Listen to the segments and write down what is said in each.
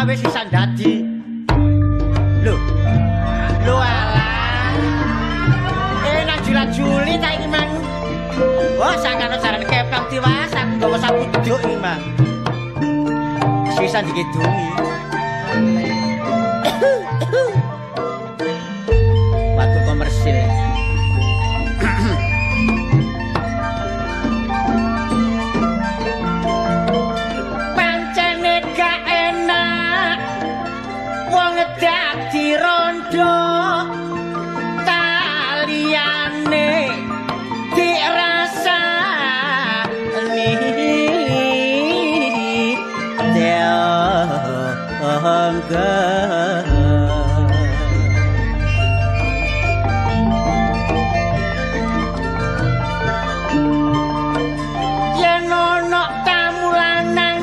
gawe sisan dadi. Lho. Lho alah. Nang jula-juli ta iki mang. Wah, sangkano jaran kepang tiwas aku gawa sapu jeduk iki mang. Sisan dikidungi. Waktu komersil. Pancene gak enak wong dadi rondo taliyane dirasani teongga. Yen ana tamu lanang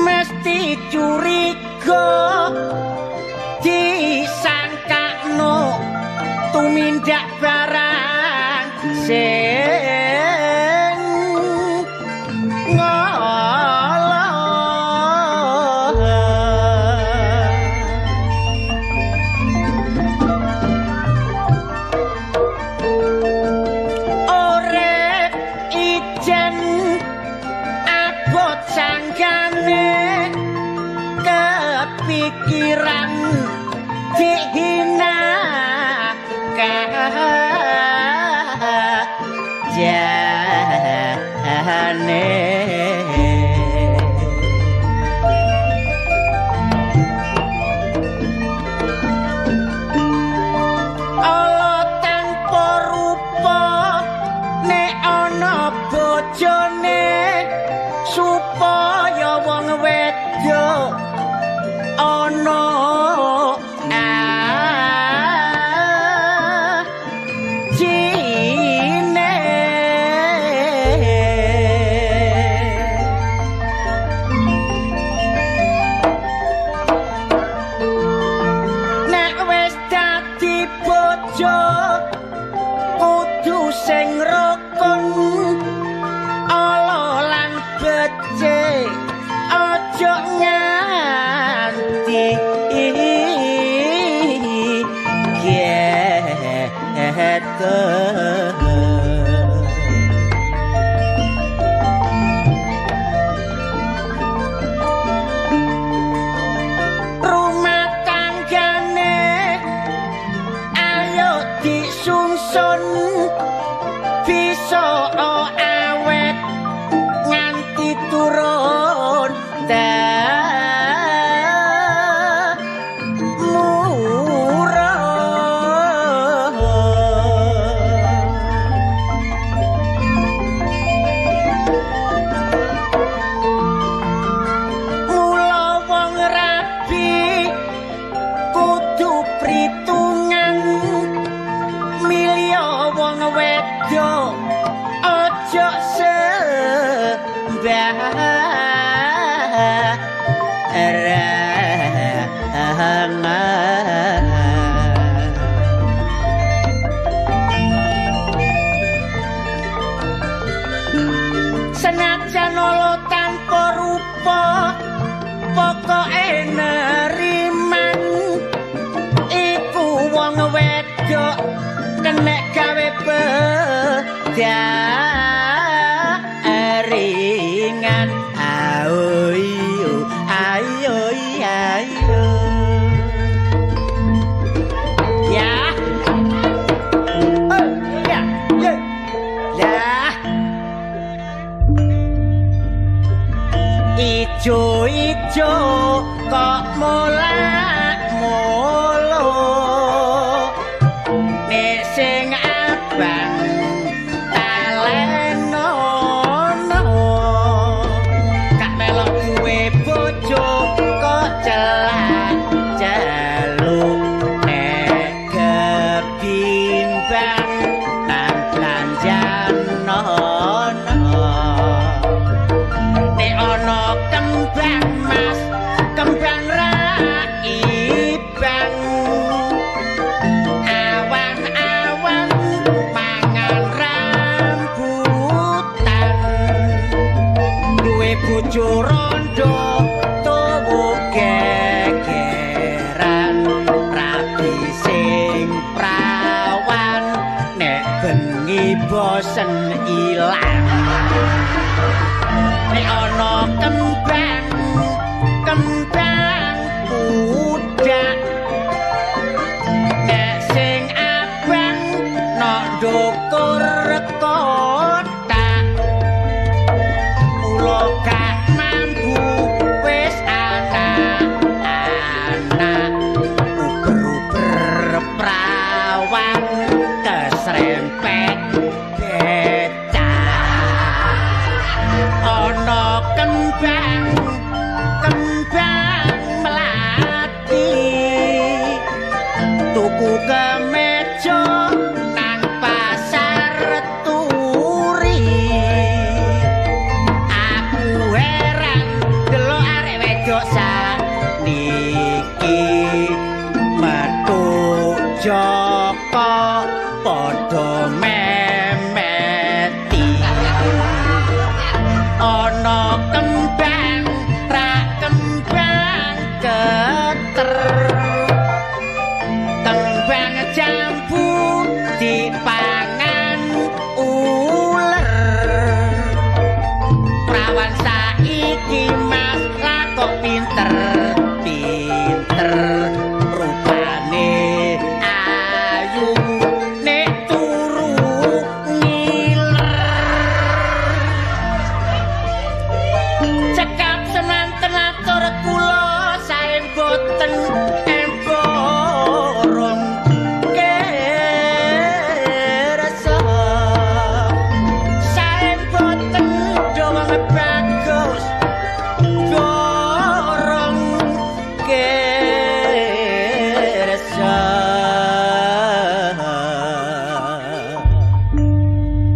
mesti curiga disangkakno tumindak barang sing ngolo. Urip ijen abot sanggane kepikiran dihina kajane. Ala tanpa rupa nek ana bojone supaya wong wedok ana ajine. Nek wis dadi bojo kudu sing rukun ala lan becik aja nganti geter. Rumah tanggane ayo disungsun bisa awet nganti turun temurun. Mula wong rabi kudu pritungan milih wong wedok aja sembarangan. Senajan ala tanpa rupa pokoke neriman iku wong wedok kenek gawe pedaringan. Ayo ayo ayo ya. Oh ya ya lah. Ijo ijo kok molak molo nek sing abang tak bosen ilang. Nek ana kembang kembang pudak, nek sing abang nok ndukur kotak, kula gak mambu wis anak-anak uber-uber prawan kesrempet becak. Ana kembang kembang melati, tuku kemeja nang pasar Turi. Aku heran delok arek wedok saniki, metu Joko padha memeti. Ana kembang rak kembang keter, kembang jambu dipangan uler. Prawan saiki mas lah kok pinter pinter, rupane ayu nek turu ngiler. Cekap semanten atur kula sae boten emborong kersa, sae boten doang bagus borong kersa.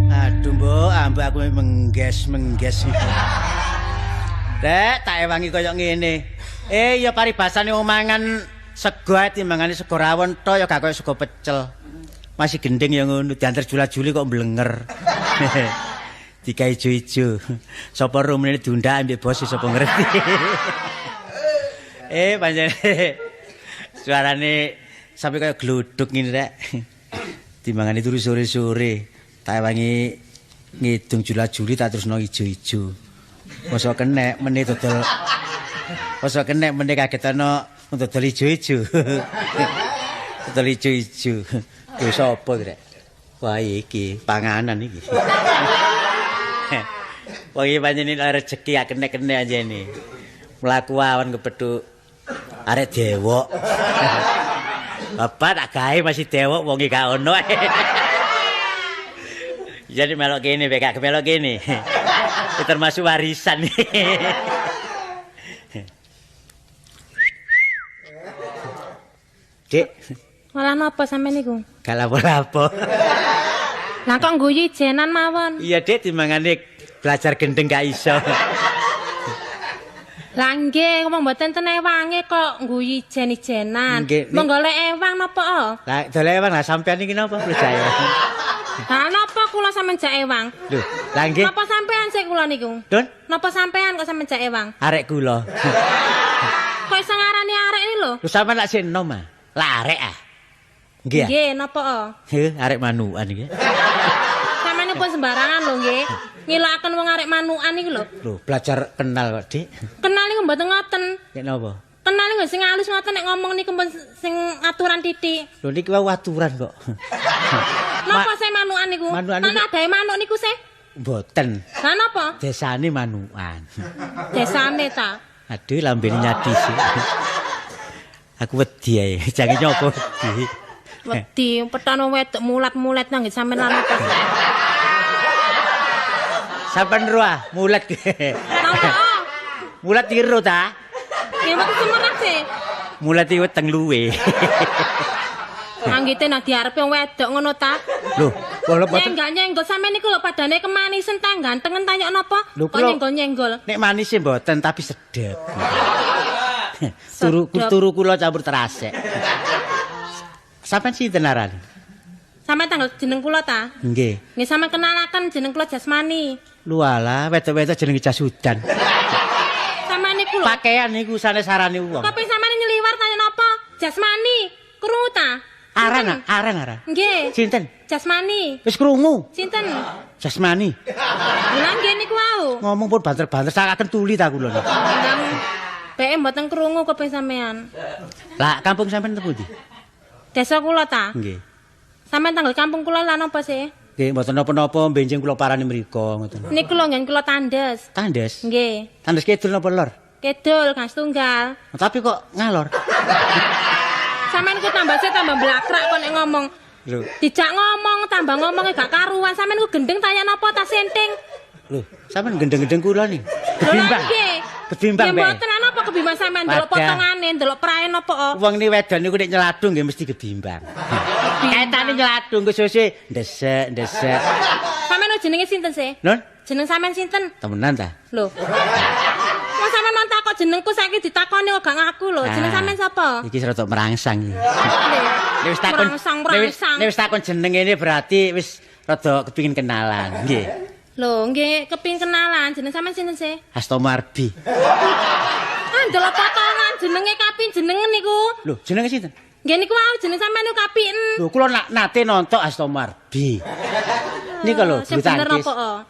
Aduh mbok, ambek aku mengges-mengges. Rek, tak ewangi kaya ngene. Ya paribasane wong mangan sego ae timbangane sego rawon tok ya gak kaya sego pecel. Masih gending ya ngono, diantar jula-juli kok mblenger. Digawe ijo-ijo. Sapa rumene diundak ambek bos sapa ngerti. Pancen suarane sampe kaya gluduk ngene rek. Timbangane turu sore-sore, tak ewangi ngidung jula-juli tak terusno ijo-ijo. Mosok kenek meneh dodol. Mosok kenek meneh kaget ana dodol ijo-ijo. Dodol ijo-ijo. Kuwi sapa iki rek? Wah iki panganan iki. Wong iki pancen rezeki gak kenek-kenek anjene. Mlaku awan kepethuk arek dewok. Bapak tak gawe masih dewok wong iki gak ono. Jadi melok kene, gak melok kene. Termasuk warisan. Dik, malah napa sampean niku? Gak lapo-lapo. Lah kok ngguyu ijenan mawon? Iya, Dik, timbangane belajar gendeng gak iso. Lah nggih, ngomong mboten ten ewange kok ngguyu ijen-ijenan. Mong golek ewang napa? Lah golek ewang lah sampean iki napa percaya? Lah napa kula sampean jak ewang? Lho, lah nggih. Napa sampean sik kula niku? Dun? Napa sampean kok sampean jak ewang? Arek kula. Kok iso ngarani arek iki lho? Lho sampean lak sik enom ah. Lah arek ah. Nggih. Nggih, napa? Heh, arek manukan iki. Sampeyan pun sembarangan lho nggih. Ngilokaken wong arek manukan iki lho. Lho, belajar kenal kok, Dik. Kenal niku mboten ngoten. Nek napa? Kenal niku sing halus ngoten nek ngomong niku sing aturan titik. Lho niki wau aturan kok. Napa se manukan niku? Ana adahe manuk niku se? Mboten. Lah napa? Desane manukan. Desane ta? Aduh lambene nyadi sih. Aku wedi ae, jange nyoba wedi. Wedi, petane wedok mulat-mulet nang sampean lan apa? Sampean ruah mulat. Napa? Mulat tiru ta? Nggih mboten semerap sih. Mulat iki weteng luwe. Anggite nang diarepe wong wedok ngono ta? Lho, kula mboten nyenggol-nyenggol sampean niku lho padane kemanisen ta gantengen ta yok napa? Kok nyenggol-nyenggol? Nek manis mboten tapi sedep. Turu kula campur terasek. Sampean sinten arane? Sampeyan tanggal jeneng kula ta? Nggih. Nggih sampeyan kenalaken jeneng kula Jasmani. Lho alah, wedok-wedok jenenge Jasudan. Sampeyan niku lho. Pakaian niku sanes sarane wong. Tapi sampeyan nyeliwar tanya napa? Jasmani. Krungu ta? Aran, aran, aran. Nggih. Sinten? Jasmani. Wis krungu. Sinten? Jasmani. Lha nggih niku wau. Ngomong pun banter-banter sakaken tuli ta kula. Ndang beke mboten krungu kuping sampean. Lah kampung sampean teng pundi? Desa kula ta? Nggih. Sampean tanggal kampung kula lan napa sih? Nggih, mboten napa-napa benjing kula parani mriku ngoten. Niku lho nggen kula tandes. Tandes? Nggih. Tandes kidul napa lor? Kidul, Kang Tunggal. Tapi kok ngalor? Sampeyan ku tambah sih tambah blakrak kok nek ngomong. Lho. Dijak ngomong tambah ngomongnya gak karuan. Sampeyan ku gendeng tanya napa ta senting? Lho, sampeyan gendeng-gendeng kula nih. Kebimbang. Kebimbang bae. Mboten ana apa kebimbang sampeyan ndelok potongane, ndelok prae napa? Wong ni wedon niku nek nyeladung nggih mesti kebimbang. Kaitane nyeladung ku suwe-suwe ndesek, ndesek. Sampeyan jenenge sinten sih? Nun? Jeneng sampeyan sinten? Temenan ta? Lho. Wong sampeyan mau takok jenengku saiki ditakoni kok gak ngaku lho. Jeneng sampeyan sapa? Iki rada merangsang iki. Nek wis takon nek wis takon jeneng ngene berarti wis rada kepingin kenalan, nggih. Lho, nggih kepingin kenalan. Jeneng sampeyan sinten sih? Hastomo Arbi. Ah, ndelok potongan jenenge kapin jenengen niku. Lho, jenenge sinten? Nggih niku wau jeneng sampeyan niku kapin. Lho, kula nate nonton Hastomo Arbi. Niku lho, bulu tangkis.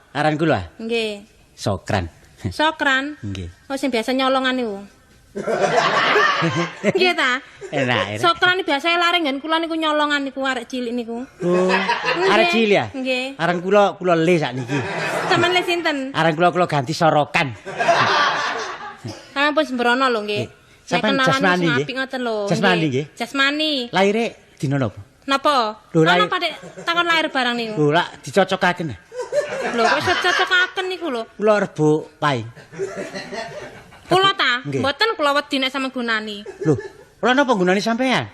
Aran kula? Nggih. Sokran. Sokran? Nggih. Oh, sing biasa nyolongan niku. Nggih ta? Enak, enak. Sokran biasa lare nggen kula niku nyolongan niku arek cilik niku. Oh, arek cilik ya? Nggih. Aran kula kula le sakniki. Sampeyan le sinten? Aran kula kula ganti Sorokan. Sampeyan pun sembrono lho nggih. Sampeyan Jasmani nggih. Apik ngoten lho. Jasmani nggih. Jasmani. Lahire dina napa? Napa? Napa Dik takon lahir barang niku? Lho, lak dicocokaken. Lho, kok iso cocokaken niku lho? Kula Rebo Paing. Kula ta? Mboten kula wedi nek sampeyan gunani. Lho, kula napa gunani sampean?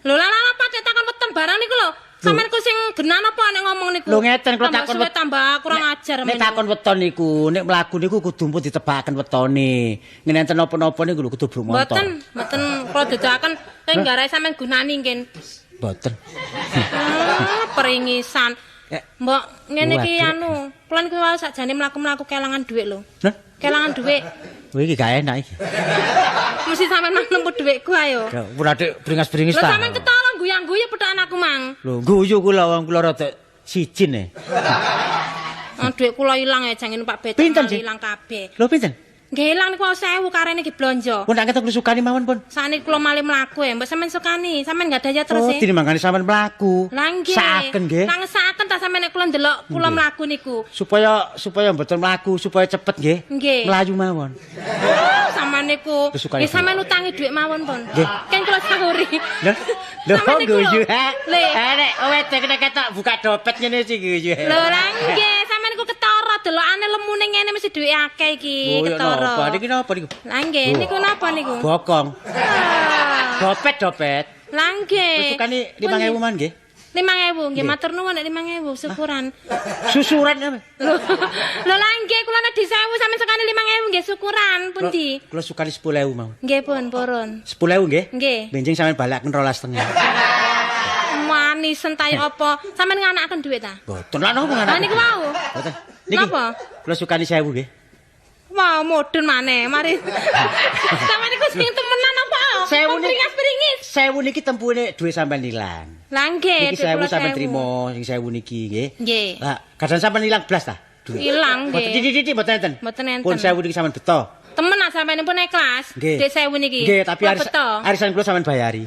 Lho, lha napa Dik takon weten barang niku lho? Sampeyan ku sing genan apa nek ngomong niku? Lho ngeten kula takon weten tambah kurang ajar. Nek takon weton niku, nek mlaku niku kudu pun ditebakaken wetone. Ngene enten napa-napa niku lho kudu bruk montor. Mboten, mboten kula dadakan sing garae sampeyan gunani ngen. Mboten. Peringisan. Mbok ngene iki anu, kula niku wae sakjane mlaku-mlaku kelangan dhuwit lho. Lho? Kelangan dhuwit. Kowe iki gak enak iki. Mesti sampean mang nemu dhuwitku ayo. Ora dik bringas-bringis ta. Lho sampean ketara guyang-guyu pethak anakku mang. Lho guyu kula wong kula rada sijin e. Dhuwit kula ilang ya jange numpak becak ilang kabeh. Lho pinten? Nggih ilang niku 1000 karene iki blonjo. Pun tak ketok sukani mawon pun. Sakniki kula malih mlaku ya, mbok sampean sukani, sampean enggak daya terus e. Oh, tinimangane sampean mlaku. Lah nggih. Saken nggih. Lah ngesakaken ta sampean nek kula ndelok kula mlaku niku. Supaya supaya mboten mlaku, supaya cepet nggih. Nggih. Mlayu mawon. Sampean niku. Nggih sampean utangi dhuwit mawon pun. Kan kula sahuri. Lho, lho guyu. Eh nek wedok nek ketok buka dompet ngene sih guyu. Lho lah nggih, sampean niku ketara delokane lemune ngene mesti dhuwit akeh iki, ketara. Napa niki napa niku? Lah nggih, niku napa niku? Bokong. Dopet, dopet. Lah nggih. Sukani 5000 mawon nggih. 5000 nggih, matur nuwun nek 5000 syukuran. Susuran apa? Lho lah nggih, kula nek 1000 sampeyan sukani 5000 nggih syukuran pundi? Kula sukani 10000 mawon. Nggih pun, purun. 10000 nggih? Nggih. Benjing sampeyan balaken 12,5. Manisen tae apa? Sampeyan nganakaken dhuwit ta? Mboten lah napa nganakaken. Lah niku wau. Mboten. Niki. Napa? Kula sukani 1000 nggih. Wah, mudun maneh. Mari. Sampeyan niku sing temenan apa? 1000 niki pringis-pringis. 1000 niki tempune dhuwit sampeyan ilang. Lah nggih, niki 1000 sampeyan trimo sing 1000 niki nggih. Nggih. Lah, kadang sampeyan ilang blas ta? Dhuwit. Ilang nggih. Mboten titik-titik mboten enten. Mboten enten. Pun 1000 niki sampeyan beto. Temen ah sampeyan pun ikhlas. Dhuwit 1000 niki. Nggih, tapi arisan kula sampeyan bayari.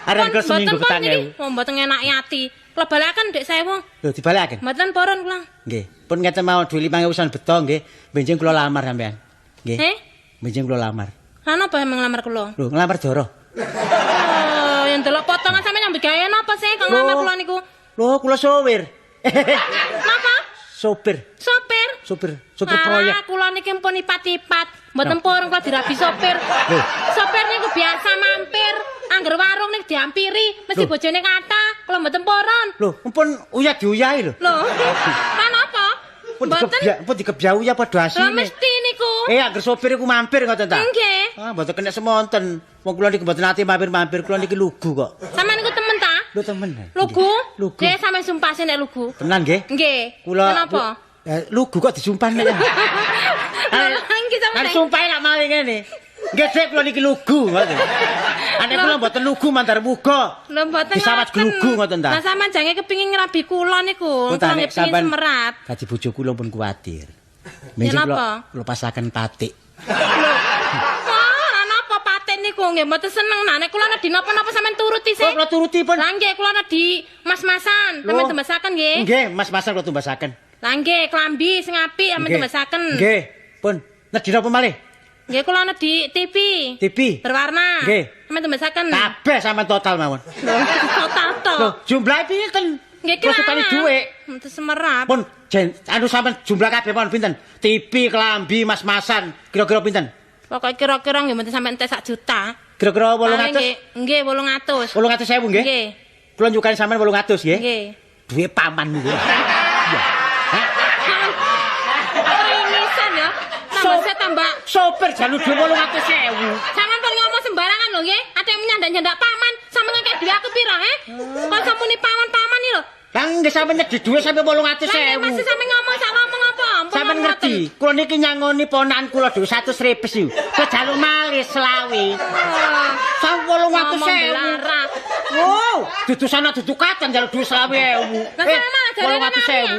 Arisan kula seminggu petang ewu. Oh, mboten ngenaki ati. Kula balakaken dhuwit 1000. Lho, dibalekaken? Mboten purun kula. Nggih. Pun ngeten mawon dhuwit 5000 sampeyan beto nggih. Benjing kula lamar sampean. Nggih. Heh? Benjing kula lamar. Lha napa nglamar kula? Lho, nglamar Doro. Oh, yang delok potongan sampeyan nyambut gawe napa sih kok nglamar kula niku? Lho, kula sopir. Napa? Sopir. Sopir? Sopir, sopir proyek. Ah, kula niki pun ipat-ipat. Mboten purun kula dirabi sopir. Lho. Sopir niku biasa mampir. Angger warung niku diampiri, mesti bojone kathah. Kula mboten purun. Lho, ampun uyah diuyahi lho. Lho. Lha napa? Pun dikebyau ya padha asine. Lha mesti niku. Angger sopir iku mampir ngoten ta? Nggih. Ah, mboten kena semonten. Wong kula niki mboten nate mampir-mampir, kula niki lugu kok. Sampeyan niku temen ta? Lho temen. Lugu? Lugu. Nggih, sampeyan sumpah sih nek lugu. Tenan nggih? Nggih. Kula kenapa? Lugu kok disumpah nek. Nggih sampeyan. Sumpah lak maling ngene. Nggih, Dik, kula niki lugu ngoten. Ane kula mboten lugu mandar muga. Lho mboten. Disawat glugu ngoten ta. Lah sampean jange kepingin ngrabi kula niku. Kula nggih pengin semerap. Dadi bojo kula pun kuwatir. Menjing kula pasaken patik. Lho. Wah, napa patik niku nggih mboten seneng. Nah nek kula nedhi napa-napa sampean turuti sih. Kula turuti pun. Lah nggih kula nedhi mas-masan, sampean tumbasaken nggih. Nggih, mas-masan kula tumbasaken. Lah nggih, klambi sing apik sampean tumbasaken. Nggih, pun. Nedhi napa malih? Nggih kula nedhi TV. TV berwarna. Nggih. Sampeyan tumbasaken. Kabeh sampean total mawon. Lho, total to. Lho, jumlahe pinten? Nggih kula kali dhuwit. Mboten semerap. Pun anu sampean jumlah kabeh mawon pinten? TV, klambi, mas-masan, kira-kira pinten? Pokoke kira-kira nggih mboten sampe entek 1 juta. Kira-kira 800? Nggih, 800. 800.000 nggih? Nggih. Kula nyukani sampean 800 nggih? Nggih. Duwe pamanmu kuwi. Iya. Ringisan ya. Tambah saya tambah sopir jaluk dhuwit 800.000. Sampeyan pun ngomong sembarangan lho nggih. Ate nyandak-nyandak paman, sampeyan ngekek dhuwit aku pira, he? Kon samuni paman-paman iki lho. Lah nggih sampeyan nyedhi dhuwit sampe 800.000. Lah masih sampeyan ngomong sak ngomong apa? Sampeyan ngerti, kula niki nyangoni ponakan kula dhuwit 100 repes iki. Kok jaluk malih selawe. Sampe 800.000. Wow, dudu sana dudu katan jaluk dhuwit 20.000. Lah sampeyan malah jare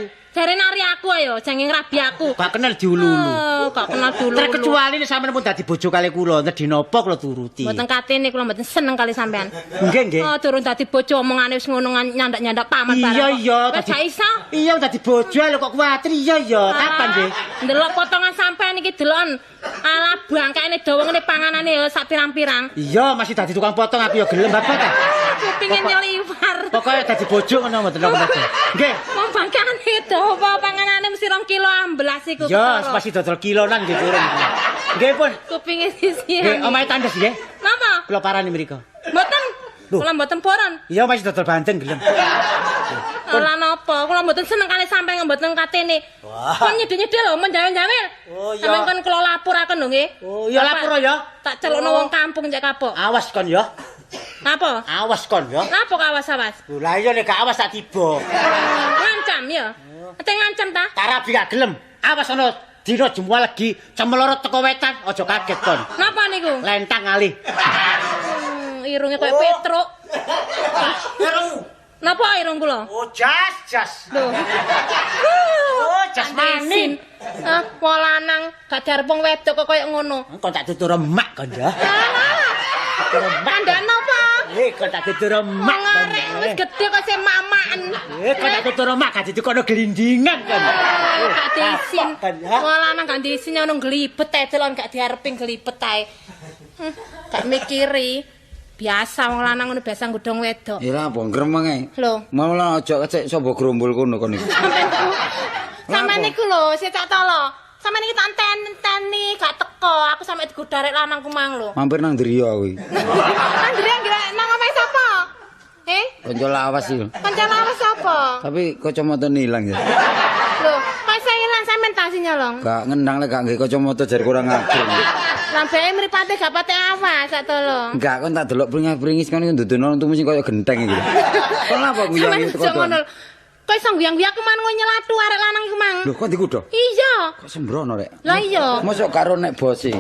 800.000. Jare nari aku ayo, jange ngrabi aku. Gak kenal diululu. Oh, gak kenal diululu. Terkecuali nek sampeyan pun dadi bojo kali kula, nedhi napa kula turuti. Mboten katene kula mboten seneng kali sampean. Nggih, nggih. Oh, durung dadi bojo omongane wis ngono nyandak-nyandak paman barang. Iya, iya, dadi gak iso. Iya, dadi bojo lho kok kuwatir. Iya, iya. Kapan nggih? Ndelok potongan sampean iki delon. Ala bangkane dawa ngene panganane ya sak pirang-pirang. Iya, masih dadi tukang potong aku ya gelem bapak ta. Kupinge nyeliwar. Pokoke dadi bojo ngono mboten napa-napa. Nggih. Wong bangkane dawa panganane mesti 2 kilo amblas iku. Ya, pasti dodol kilonan nggih turun. Nggih pun. Kupinge sisihan. Nggih, omahe tandes nggih. Napa? Kula parani mriku. Mboten. Kula mboten poron. Iya, masih dodol bandeng gelem. Ora napa, kula mboten seneng kali sampeyan mboten katene. Kon nyedhe-nyedhe lho, menjawil-jawil. Oh iya. Sampeyan kon kula lapuraken lho nggih. Oh iya lapor ya. Tak celukno wong kampung cek kapok. Awas kon ya. Napa? Awas kon ya. Napa kok awas-awas? Lho lah iya nek gak awas tak tiba. Ngancam ya. Ate ngancam ta? Tarabi gak gelem. Awas ana dina jemua legi cemelorot teko wetan, aja kaget kon. Napa niku? Lentang alih. Irunge koyo Petruk. Irung. Napa irung kula? Oh, jas, jas. Lho. Oh, jas maning. Ah, wong lanang gak diarep wong wedok kok koyo ngono. Kon tak tutur emak kon ya. Kandhane apa? Kon tak tutur emak. Wong arek wis gedhe kok sing mak-makan. Kon tak tutur emak gak ditukono glindingan kon. Gak diisin. Wong lanang gak diisin ngono glibet ae delon gak diarepi glibet ae. Gak mikiri. Biasa wong lanang ngono biasa nggodhong wedok. Ya lha apa ngremeng ae. Lho. Mau lah aja kecek sapa grombol kono kon iki. Sampeyan niku lho, sik tak tolo. Sampeyan iki tak enteni gak teko. Aku sampe digodha arek lanangku mang lho. Mampir nang Ndriya kuwi. Nang Ndriya ngira nang omahe sapa? Eh? Kanca lawas iki. Kanca lawas sapa? Tapi kacamatane ilang ya. Lho, kok iso ilang sampean ta sing nyolong? Gak ngendang lek gak nggae kacamata jar kurang ajar. Lambeke mripate gak patek awas sak tolo. Enggak, kon tak delok pringis-pringis kon iki ndudono untumu sing koyo genteng iki. Kon lha apa guyang itu kok. Kok iso guyang-guyang aku mang nyelatu arek lanang iku mang. Lho kok dikudo? Iya. Kok sembrono rek? Lah iya. Mosok karo nek bose.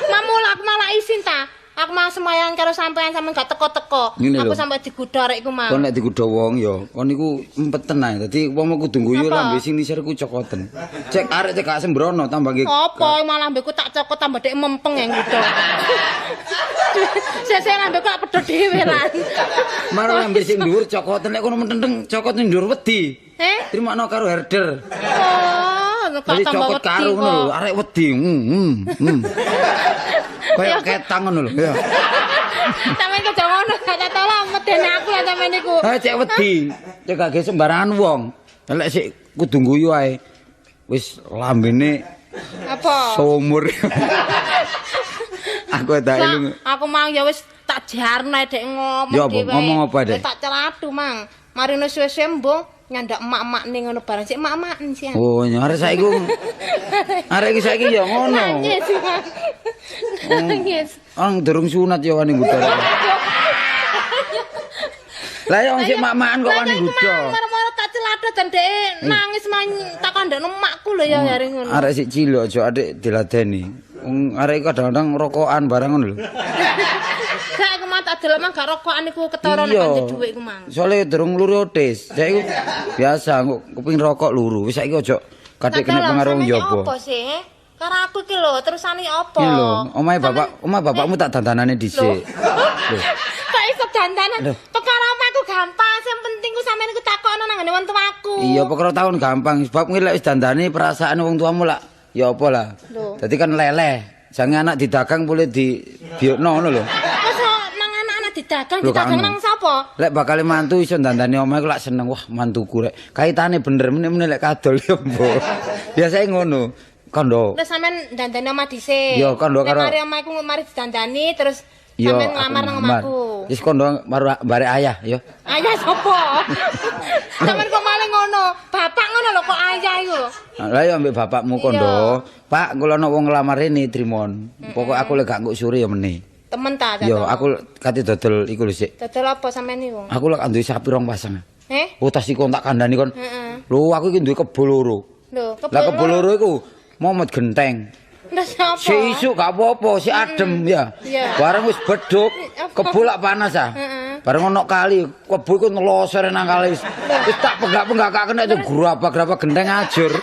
Mamul aku malah isin ta. Aku malah semayan karo sampean sampean gak teko-teko. Aku sampe diguda arek iku mang. Kon nek diguda wong ya, kon niku empeten ae. Dadi wong kudu guyu lambe sing nisir ku cokoten. Cek arek cek gak sembrono tambah nggih. Apa malah lambeku tak cokot tambah dek mempeng yang guda. Sesuk lambeku tak pedhot dhewe lan. Marang lambe sing dhuwur cokoten nek kono mententeng cokot ning dhuwur wedi. Eh? Trimakno karo herder. Oh, kok tambah wedi. Karo ngono lho, arek wedi. Kayak ketang ngono lho. Ya. Sampeyan kok ngono gak tolong medeni aku lah sampeyan niku. Ha cek wedi, cek gak ge sembarangan wong. Lek sik kudu guyu ae. Wis lambene apa? Sumur. Aku tak elung. Aku mang ya wis tak jarno dek ngomong dhewe. Ya ngomong apa dek? Tak celadu mang. Marine suwe-suwe mbung nyandak emak-emak ning ngono barang sik emak-emakan sih. Oh, arek saiki. Arek iki saiki ya ngono. Nangis. Nangis. Ang durung sunat ya wani nggodha. Lah ya wong sik mak-makan kok wani nggodha. Moro-moro tak celadu dan dhek nangis man tak kandhane emakku lho ya arek ngono. Arek sik cilik aja adik diladeni. Wong arek iku kadang-kadang rokokan barang ngono lho. Gak iku mah tak delok mang gak rokokan iku ketara nek ndek dhuwit iku mang. Soale durung luru otis. Saiki biasa kok kepengin rokok luru. Wis saiki aja kadek kena pengaruh njaba. Apa sih? Karo aku iki lho, terusane apa? Iki lho, omahe bapak, omah bapakmu tak dandanane dhisik. Lho. Kok iso dandanan? Perkara omahku gampang, sing penting ku sampean iku takokno nang ngene wong tuaku. Iya, perkara tahun gampang, sebab kuwi lek wis dandani perasaan wong tuamu lak ya apa lah. Dadi kan leleh. Jangan anak didagang boleh di biokno ngono lho. Masa nang anak-anak didagang, didagang nang sapa? Lek bakal mantu iso dandani omah iku lak seneng, wah mantuku rek. Kaitane bener meneh-meneh lek kadol ya mbok. Biasane ngono. Kondo. Terus sampean dandani omah dhisik. Iya, kondo karo. Mari omah iku mari didandani terus sampean nglamar nang omahku. Wis kondo barek ayah ya. Ayah sapa? Sampean kok malah ngono. Bapak ngono lho kok ayah iku. Lah ya ambek bapakmu kondo. Pak, kula ana wong nglamar rene trimon. Pokoke aku lek gak nguk sore ya meneh. Temen ta? Ya, aku kate dodol iku lho sik. Dodol apa sampean niku? Aku lek duwe sapi rong pasang. Eh? Oh, tas iku tak kandhani kon. Heeh. Lho, aku iki duwe kebo loro. Lho, kebo. Lah kebo loro iku momot genteng. Terus apa? Si isuk gak apa-apa, si adem ya. Bareng wis beduk, kebo lak panas ah. Bareng ono kali, kebo iku ngelosor nang kali. Wis tak penggak-penggak gak kena itu grabak-grabak genteng ajur.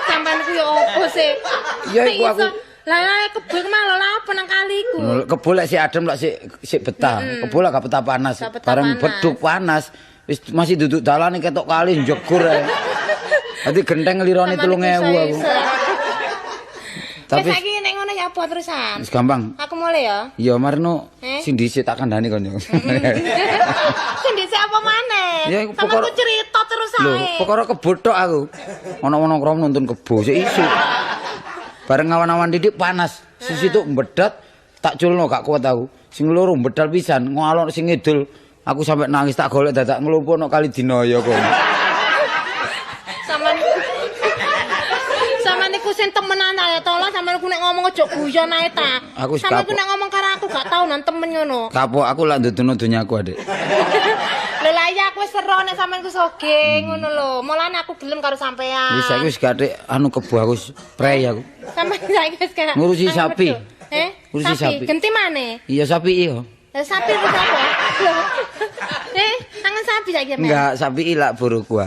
Sampean ku ya opo sih? Ya iku aku. Lah kebo iku malah lha apa nang kali iku? Kebo lek si adem lak si betah. Kebo lak gak betah panas. Bareng beduk panas, wis masih duduk dalane ketok kali njegur ae. Dadi genteng nglirone 3000 aku. Tapi saiki nek ngono ya apa terusan? Wis gampang. Aku mulai ya. Iya, marno sing dhisik tak kandhani kon yo. Sing dhisik apa maneh? Ya iku perkara cerita terus ae. Lho, perkara kebo tok aku. Ono-ono krom nonton kebo sik isuk. Bareng awan-awan didik panas. Sisi tuk mbedat tak culno gak kuat aku. Sing loro mbedal pisan, ngalor sing ngidul. Aku sampe nangis tak golek dadak nglumpuk nok kali Dinoyo kok. Sampeyan niku sing temenan ta ya tolong sampeyan ku nek ngomong aja guyon ae ta. Sampeyan ku nek ngomong karo aku gak tau nang temen ngono. Kapok aku lak nduduno donyaku, Adik. Lho lah iya aku wis sero nek sampeyan ku soge ngono lho. Mulane aku gelem karo sampean. Wis saiki wis gathik anu kebo aku wis prei aku. Sampeyan saiki wis gak ngurusi sapi. Eh? Ngurusi sapi. Genti maneh? Iya sapi iya. Lah sapi ku sapa? Eh, angen sapi saiki men. Enggak, sapi ilak buruhku.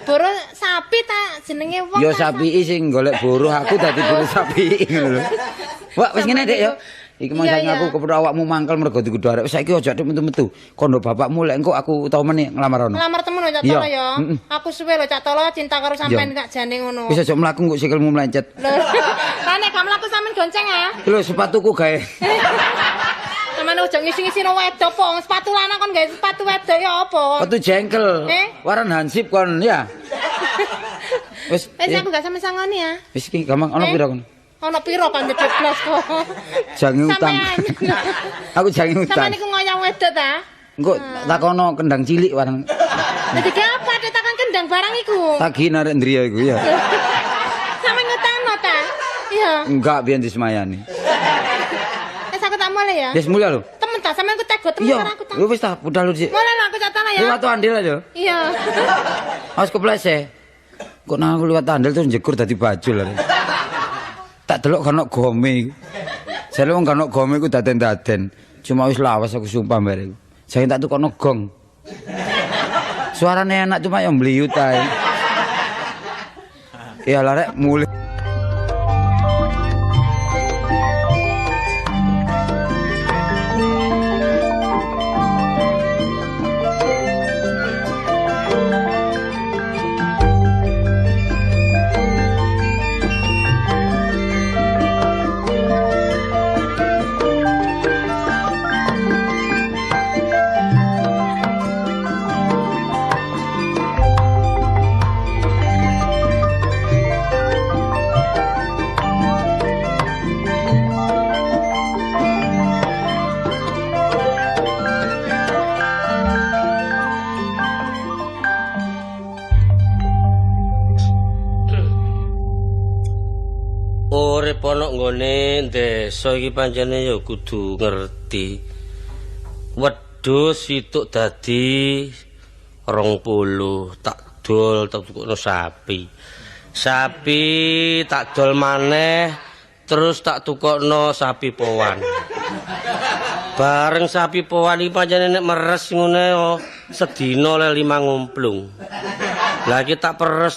Buruh sapi ta jenenge wong. Ya sapi sing golek buruh aku dadi buruh sapi ngono lho. Wah, wis ngene Dik ya. Iki mang saiki aku kepethuk awakmu mangkel mergo dikudu arek. Wis saiki aja metu-metu. Kondo bapakmu lek engko aku tau meneh nglamar ono. Nglamar temen lho Cak Tolo ya. Aku suwe lho Cak Tolo cinta karo sampean gak jane ngono. Wis aja mlaku engko sikilmu melencet. Lho. Lah nek gak mlaku sampean gonceng ah. Lho sepatuku gawe. Sampeyan ojo ngisi-ngisi no wedok po, sepatu lanang kon gawe sepatu wedok ya apa? Sepatu jengkel. Waran hansip kon ya. Wis. Wis aku gak sampe sangoni ya. Wis iki gampang ono pira kon? Ono pira kan 17 kok. Jange utang. Aku jange utang. Sampeyan iku ngoyong wedok ta? Engko takono kendang cilik warang. Dadi apa takon kendang barang iku? Tagi narek ndriya iku ya. Sampeyan ngutangno ta? Iya. Enggak biyen disemayani. Aku tak mulai ya. Wis mulai lho. Temen ta sampean ku tego temen karo aku ta. Lho wis ta budal lho sik. Mulai lho aku cak ya. Liwat andil aja. Iya. Awas keplese. Kok nang aku liwat andil terus njegur dadi bajul lho. Tak delok kan gome iku. Jare wong kan gome iku daden-daden. Cuma wis lawas aku sumpah mbare iku. Saiki tak tukokno gong. Suarane enak cuma ya mliyut ae. Ya lah rek mulih. Urip ana nggone desa iki pancene ya kudu ngerti. Wedhus situk dadi 20, tak dol tak tukokno sapi. Sapi tak dol maneh terus tak tukokno sapi powan. Bareng sapi powan iki pancene nek meres ngene sedina oleh 5 ngumplung. Lah iki tak peres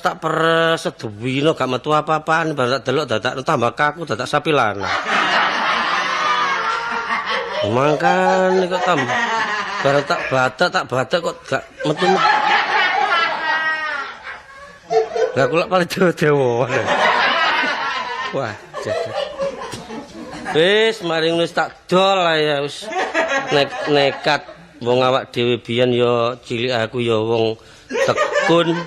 sedina gak metu apa-apaan, bar tak delok dadak tambah kaku dadak sapi lanang. Mangkane kok tambah bareng tak batak kok gak metu. Lah kula paling dewa-dewa. Wah, wis mari wis tak dol ya wis nekat wong awak dhewe biyen ya cilik aku ya wong tekun.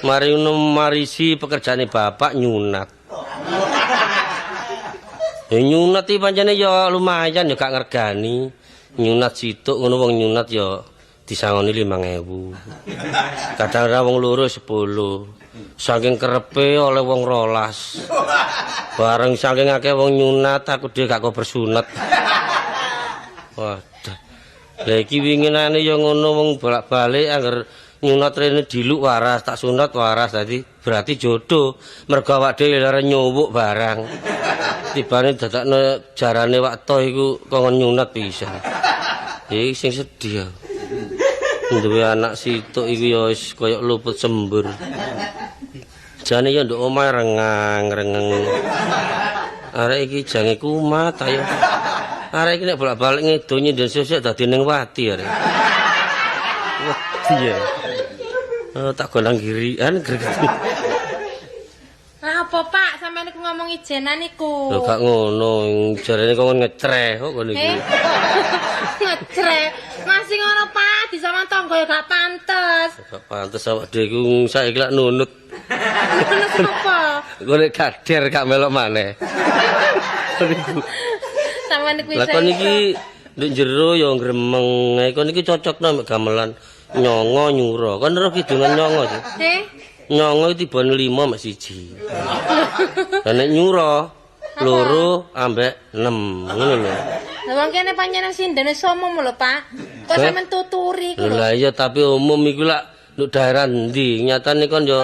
Mari ngono marisi pekerjaane bapak nyunat. Ya nyunat iki pancene ya lumayan ya gak ngergani. Nyunat situk ngono wong nyunat ya disangoni 5.000. Kadang-kadang wong loro 10. Saking kerepe oleh wong 12. Bareng saking akeh wong nyunat aku dhewe gak kok bersunat. Waduh. Lah iki winginane ya ngono wong bolak-balik angger nyunat rene diluk waras, tak sunat waras dadi berarti jodoh. Mergo awak dhewe lara nyuwuk barang. Tibane dadakno jarane wak to iku kongkon nyunat pisan. Iki sing sedih. Duwe anak situk iku ya wis kaya luput sembur. Jane ya nduk omahe rengang-rengeng. Arek iki jange kumat ayo. Arek iki nek bolak-balik ngedo nyinden sesuk dadi ning wati arek. Wedi ya. Tak golang girian greget. Lah apa Pak sampeyan niku ngomong ijenan niku? Lho gak ngono, jarene kok ngecreh kok ngono iki. Ngecreh. Masih ngono Pak, disawan tangga ya gak pantes. Gak pantes awak dhewe iku saiki lak nunut. Nunut sapa? Engko nek kader gak melok maneh. Sampeyan niku iso. Lah kon iki nduk jero ya gremeng. Kon iki cocokno mek gamelan nyongo nyura. Kon roh kidungan nyongo sih. Heh. Nyongo iki tibane 5 mek 1. Lah nek nyura 2 ambek 6 ngono lho. Lah wong kene panjenengan sindene umum lho, Pak. Kok sampean tuturi iku lho. Lah iya tapi umum iku lak nduk daerah endi? Nyatane kon yo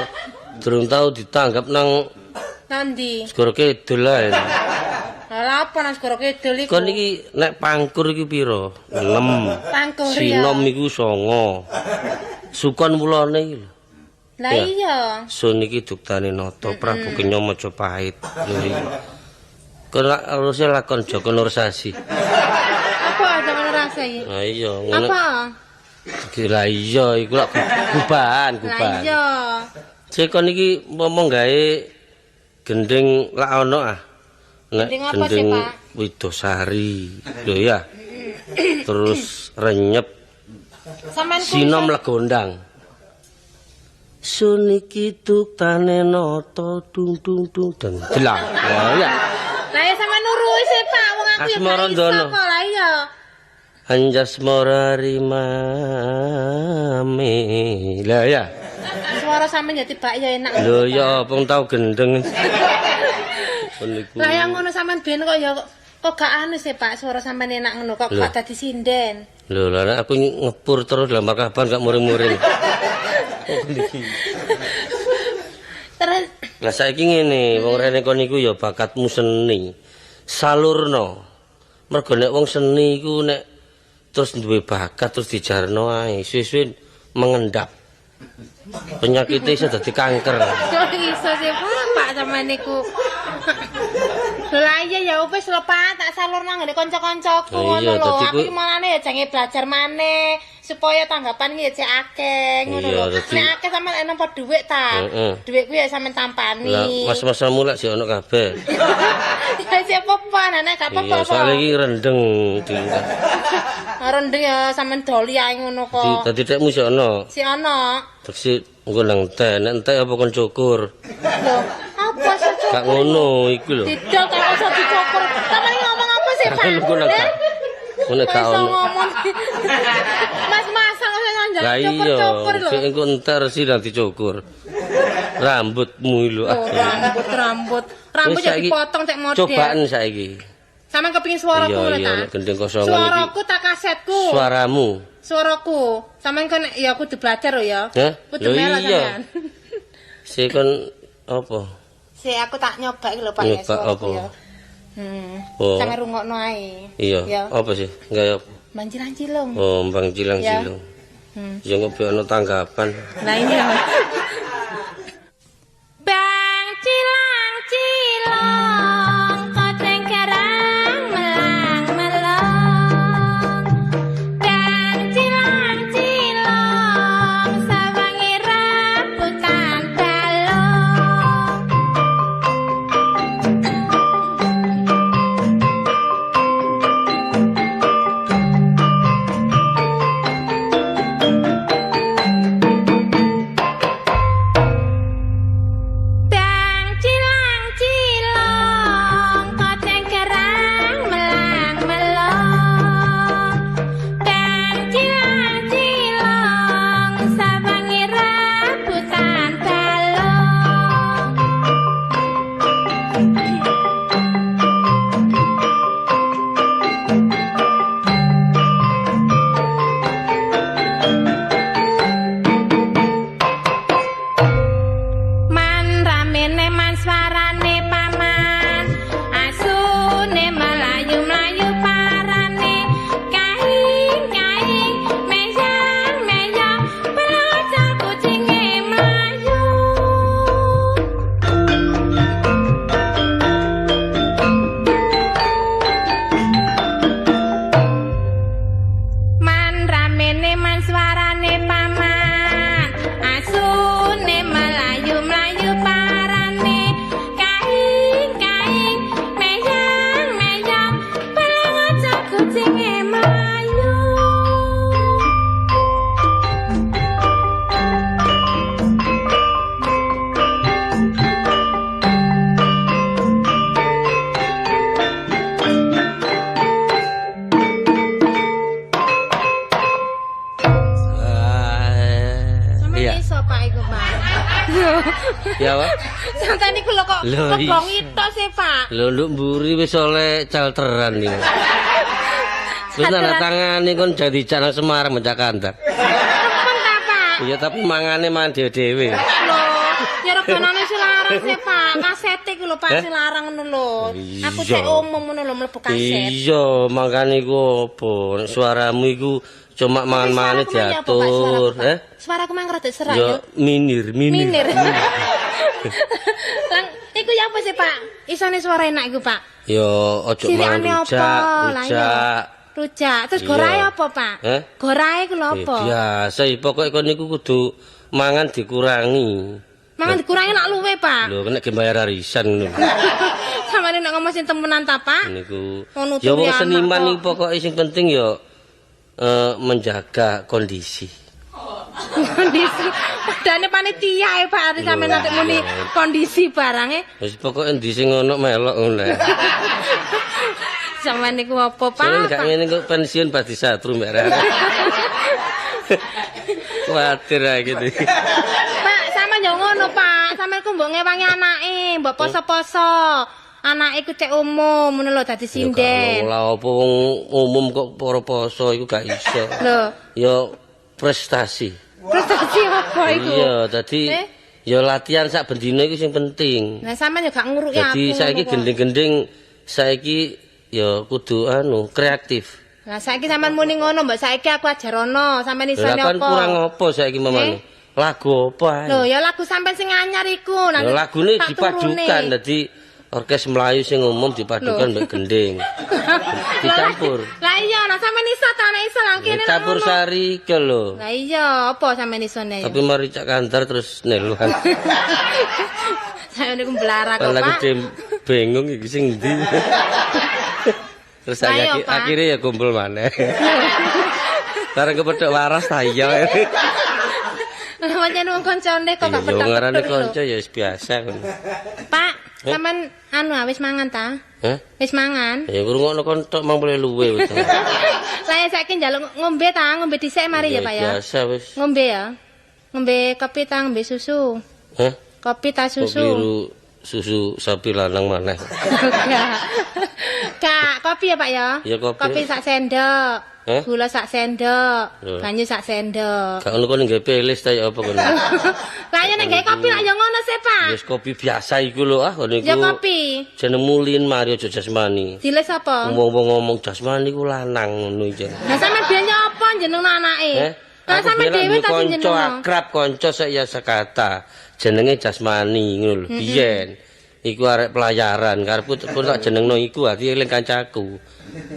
durung tau ditanggap nang nandi? Segara Kidul ae. Lah apa nang Segara Kidul iku? Kon iki nek pangkur iki pira? 6. Pangkur ya. Sinom iku 9. Sukon wulane iki lho. Lah iya. Sun iki duktane Nata Prabu Kenya Majapahit. Lho iki. Kon lak harusnya lakon Joko Nursasi. Apa Joko Nursasi? Lah iya ngono. Apa? Lah iya iku lak gubahan, gubahan. Lah iya. Sik kon iki umpama gawe gending lak ono ah. Nek gending Widosari. Lho ya. Terus renyep. Sampeyan Sinom Legondang. Sun iki duktane Nata dung dung dung deng. Jelang. Lah ya. Lah ya sampean nuruhi sih Pak, wong aku ya gak iso kok. Lah iya. Anjasmara rimame. Lah ya. Suara sampean ya tibak ya enak. Lho ya apa tau gendeng. Lah ya ngono sampean ben kok ya kok gak anu sih Pak, suara sampean enak ngono kok gak dadi sinden. Lho lah aku ngepur terus lempar kaban gak muring-muring. Terus lah saiki ngene, wong rene kon iku ya bakatmu seni. Salurno. Mergo nek wong seni iku nek terus duwe bakat terus dijarno ae, suwe-suwe mengendap. Penyakite iso dadi kanker. Kok iso sih Pak sampean niku. Lah iya ya wis lho Pak, tak salurno nggone kanca-kancaku ngono lho. Aku iki malane ya jange belajar maneh supaya tanggapan iki ya cek akeh ngono lho. Nek akeh sampean nampa dhuwit ta. Dhuwitku ya sampean tampani. Lah mas-masamu lak sik ono kabeh. Ya sik apa-apa, nek gak apa-apa. Iya, soalnya iki rendeng. Rendeng ya sampean doli ae ngono kok. Dadi tekmu sik ono. Sik ono. Terus engko nang entek, nek entek apa kon cukur? Lho, apa sih cukur? Gak ngono iku lho. Didol kok iso dicukur. Sampeyan ngomong apa sih, Pak? Ngono gak ono. Mas-mas kok njaluk cukur-cukur lho. Lah iya, sik engko entek resi nang dicukur. Rambutmu lho. Oh, rambut. Rambut ya dipotong cek model. Cobaan saiki. Sampeyan kepengin suaraku lho ta? Iya, gendeng kosongan iki. Suaraku tak kasetku. Suaramu. Suaraku. Sampeyan kon ya kudu belajar lho ya. Kudu melok sampeyan. Sik kon Apa? Sik aku tak nyoba iki lho Pak ya. Nyoba apa? Oh. Sampe rungokno ae. Iya. Apa sih? Enggak apa. Bang Cilang-Cilung. Oh, Bang Cilang-Cilung. Ya kok ono tanggapan. Lah iya. Bang Cilang-Cilung koceng kerang melang-melong. Bang Cilang-Cilung sawangi rambutan balong. Bang Cilang-Cilung koceng kerang melang-melong. Bang Cilang-Cilung sawangi rambutan balong. Man ramene man swarane paman, asune melayu-melayu parane, kaing-kaing meyang-meyang belajar kucinge mlayu. Man ramene man swarane paman, asune melayu-melayu parane, kaing-kaing meyang-meyang belajar kucinge mlayu. Sampeyan Iya. iso Pak iku Pak. Ya, Pak. Sampeyan niku lho kok Lho, iya. kebongi tok sih Pak. Lho nduk mburi wis oleh calteran iki. Wis tanda tangane kon jadi nang Semarang mencak kantor. Temen ta Pak? Iya tapi mangane mangan dhewe-dhewe. Lho, ya reganane sing larang sih Pak. Kasete iku lho Pak Eh? sing larang ngono lho. Aku Iya. cek umum ngono lho mlebu kaset. Iya, mangkane iku apa? Nek suaramu iku cuma mangan-mangane Tapi suaraku mang ya apa, Pak? diatur, Suaraku, Pak? eh? Suaraku mang rada serak Ya ya. minir, minir. Minir. Lang, iku ya apa sih Pak? Isone suara enak iku Pak. Ya ojo mangan Sirikane apa? rujak, Lah iya. rujak. Rujak. Terus Iya. gorae apa Pak? Eh? Gorae iku lho apa? Biasa, pokoke kon niku kudu mangan dikurangi. Mangan dikurangi nak luwe Pak. Lho kena bayar arisan ngono. Samane nek ngomong sing temenan ta Pak? Niku. Ngono Ya wong tuwi anak seniman kok. niku pokoke sing penting ya menjaga kondisi. Kondisi padane panitia e Pak, arep sampeyan nanti muni kondisi barange. Wis pokoke endi sing ono melok ngono. Sampeyan niku apa Pak? Soale gak ngene kok pensiun pasti satru mbak Rara. Kuatir ae gitu. Pak, sampeyan yo ngono Pak. Sampeyan ku mbok ngewangi anake, mbok poso-poso. Anake ku cek umum ngono lho dadi sinden. Lah apa wong umum kok para poso iku gak iso. Lho, Ya prestasi. prestasi apa iku? Iya, dadi Eh? ya latihan sak bendina iku sing penting. Lah sampeyan yo gak nguruki aku. Dadi saiki ngono kok. gending-gending saiki ya kudu anu kreatif. Lah saiki sampean muni ngono, mbok saiki aku ajarono, sampean Lah isone kan apa? kurang apa saiki mamane? Lagu apa ae? Lho, ya lagu sampean sing anyar iku. Ya lagune tak turune. dipadukan dadi orkes Melayu sing umum dipadukan mbek gending. Dicampur. Lah iya, nah sampean iso ta nek iso lang kene. Campur sari iki lho. Lah iya, apa sampean isone ya? Tapi mari cak kantor terus neluan. Saya niku mblarak kok, Lagi Pak. bingung iki sing ndi. Terus Lah iya, akhirnya, Pak. akhirnya ya kumpul maneh. Bareng kepethuk waras ta iya. Lah pancen wong kancane kok gak Iya, petak. ngarane kanca ya wis biasa ngono. Pak, sampean anu ah, wis mangan ta? Hah? Wis mangan? Ya ngrungokno kon tok mang boleh luwe wis. Lah ya saiki njaluk ngombe ta, ngombe dhisik mari ya, Pak ya. Biasa wis. Ngombe ya. Ngombe kopi ta, ngombe susu. Hah? Kopi ta Kok susu. kliru susu sapi lanang maneh. Kak, kopi ya Pak ya? Ya kopi. Kopi sak sendok. Gula sak sendok, banyu sak sendok. Gak ngono kon nggawe pelis ta ya apa kono. Lah ya nek gawe kopi lak ya ngono sih, Pak. Wis kopi biasa iku lho ah kono iku. Ya kopi. Jeneng Mulin mari aja jasmani. Diles apa? Wong-wong ngomong jasmani ku lanang ngono iki. Lah sampean biyen apa jeneng anake? Lah sampean dhewe ta sing jeneng. Kanca akrab kanca sek ya sekata. Jenenge jasmani ngono lho biyen. Iku arek pelayaran, karepku pun tak jenengno iku ati eling kancaku.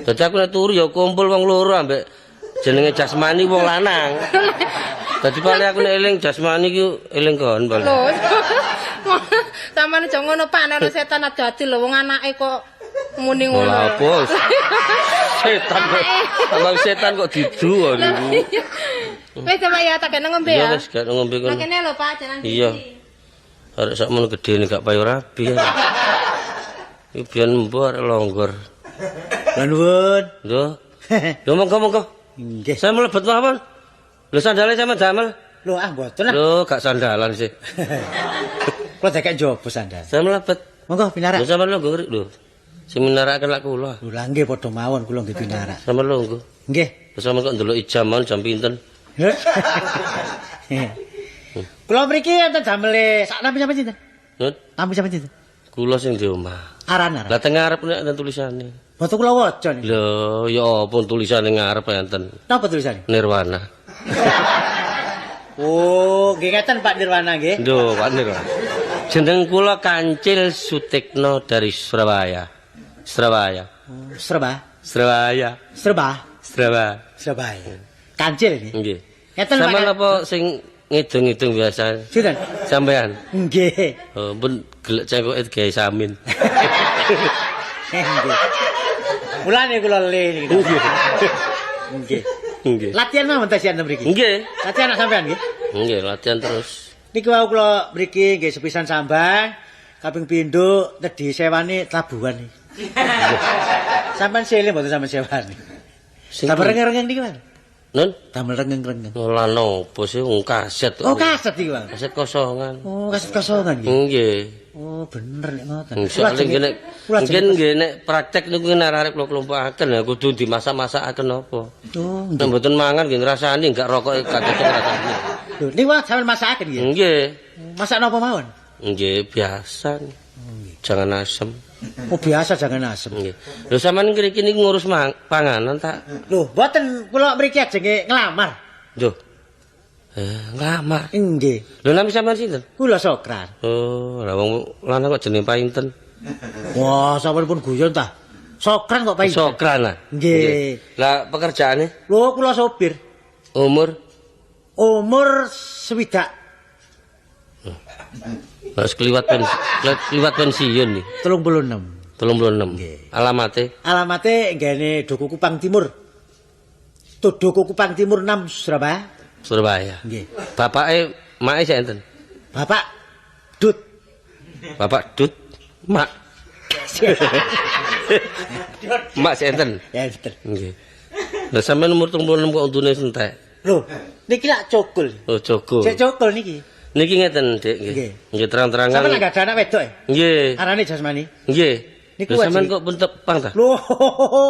Dadi aku nek turu ya kumpul wong loro ambek jenenge jasmani wong lanang. Dadi paling aku nek eling jasmani ku eling kon paling. Lho. Sampeyan aja ngono Pak, nek setan adu-adu lho wong anake kok muni ngono. Lha apa? Setan kok. Abang setan kok didu niku. Wis coba ya tak kene ngombe ya. Iya wis gak ngombe kono. Kene lho Pak, jeneng. Iya. Arek sakmono gedene gak payu rabi. Iki biyen mbok arek longgor. Lah nuwun. Lho. Lho monggo-monggo. Nggih. Saya mlebet mawon. Lho sandale sampean damel. Lho ah mboten lah. Lho gak sandalan sih. Kula dekek njaba sandal. Saya mlebet. Monggo pinarak. Lho sampean longgo lho. Sing minarakaken lak kula. Lho lah nggih padha mawon kula nggih pinarak. Sampean longgo. Nggih. Lho sampean kok ndelok jam mawon jam pinten? Kula mriki enten damele sak nampi sampean sinten? Nut. Nampi sampean sinten? Kula sing di omah. Aran-aran. Lah teng ngarep nek enten tulisane. Mboten kula waca niki. Lho, ya apa tulisane ngarep enten? Napa tulisane? Nirwana. Oh, nggih ngeten Pak Nirwana nggih. Lho, Pak Nirwana. Jeneng kula Kancil Sutikno dari Surabaya. Surabaya. Surabaya. Surabaya. Surabaya. Surabaya. Surabaya. Kancil nggih. Nggih. Ngeten Pak. Sampeyan apa sing ngidung-ngidung biasa? Sinten? Sampeyan. Nggih. Oh, pun gelek cengkoke digawe samin. Nggih. Mulane kula le niki. Nggih. Nggih. Latihan mawon ta sian mriki? Nggih. Latihan nak sampean nggih? Nggih, latihan terus. Niki wau kula mriki nggih sepisan sambang, kaping pindho nedhi sewane tabuhan niki. Sampean sele mboten sampean sewani. Damel rengeng-rengeng niki, Pak. Nun? Damel rengeng-rengeng. Lah nopo sih wong kaset. Oh, kaset iki, Bang. Kaset kosongan. Oh, kaset kosongan nggih. Nggih. Oh, bener nek ngoten. Soale nggih nek mungkin nggih nek praktek niku nek arep kula klompokaken ya kudu dimasak-masakaken napa. Oh, nek mboten mangan nggih ngrasani enggak rokoke gak cocok rasane. Lho, niku sampean masakaken nggih? Nggih. Masak napa mawon? Nggih, biasa. Jangan asem. Oh, biasa jangan asem. Nggih. Lho sampean ngriki niku ngurus panganan tak? Lho, mboten kula mriki ajenge nglamar. Lho. Nglamar. Nggih. Lho nami sampean sinten? Kula Sokran. Oh, lha wong lanang kok jenenge Painten. Wah, sampean pun guyon ta. Sokran kok Painten. Sokran ah. Nggih. Lah pekerjaane? Lho, kula sopir. Umur? Umur 60. Harus kliwat pensiun nih. 36. 36. Nggih. Alamate? Alamate nggene Duku Kupang Timur. Duku Kupang Timur 6 Surabaya. Surabaya. Nggih. Bapake make sik enten? Bapak Dut. Bapak Dut mak. Mak sik enten? Ya enten. Nggih. Lah sampean umur 36 kok untune entek. Lho, niki lak cokul. Oh, cokul. Sik cokul niki. Niki ngeten, Dik, nggih. Nggih terang-terangan. Sampeyan gak ada anak wedok e? Nggih. Arane Jasmani. Nggih. Niku sampean kok pun tepang ta? Lho,